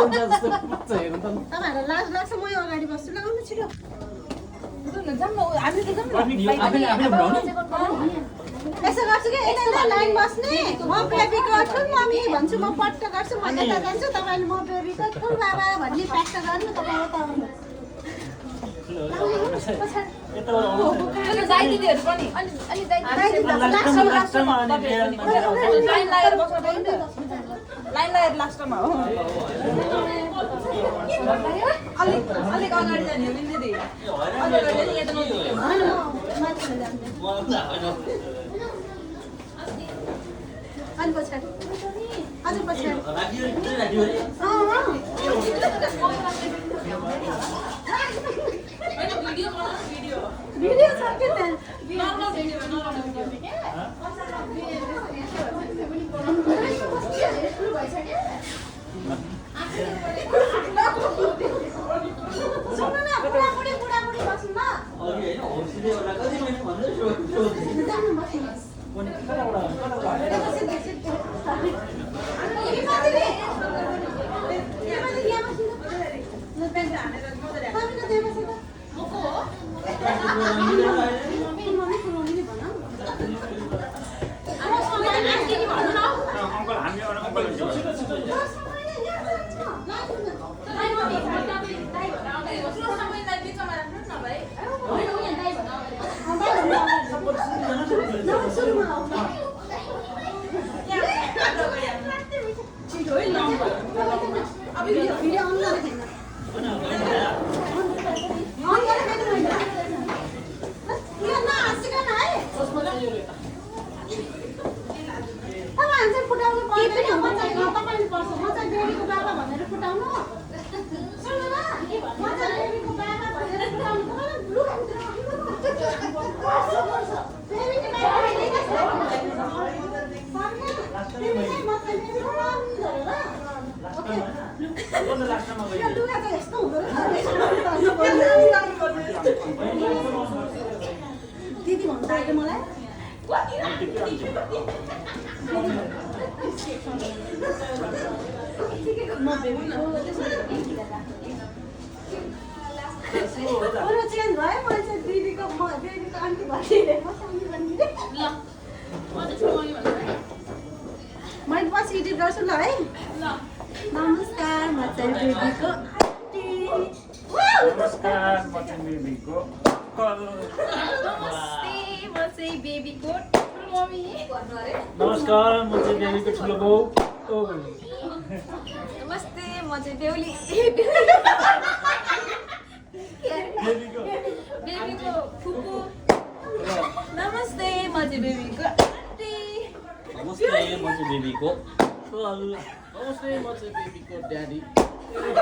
हुन्छ जस्तो लाग्छ हेर्नु त तपाईँहरूलाई लाज लाग्छ म यो अगाडि बस्छु ल आउनु छिटो यसो गर्छु कि यसलाई लाइन बस्ने म बेबीको ठुल मम्मी भन्छु म पट्ट गर्छु म यता जान्छु तपाईँले म बेबीको ठुल बाबा भन्ने प्याक्ट गर्नु तपाईँ यता आउनु लाइन लागेर लास्टमा हो अलिक अगाडि जाने हो नि दिदी अनि पछाडि अझ पछाडि भिडियो छ के सुन्नु न बुढाबुढी बस्नु न दिदी भन्नु लाग्यो मलाई चेन्ज भयो मैले चाहिँ दिदीको आन्टी भनिदिएको मैले पछि एडिट गर्छु ल है नमस्कार म चाहिँ बेबीको आन्टी नमस्कार म चाहिँ बेबीको म चाहिँ बेबीको ठुलो मम्मी नमस्कार म चाहिँ बेबीको ठुलो बाउ नमस्ते म चाहिँ बेहुली बेबीको फुपू नमस्ते म चाहिँ बेबीको आन्टी नमस्ते म चाहिँ बेबीको नमस्ते म चाहिँ बेबीको ड्याडी बेबीको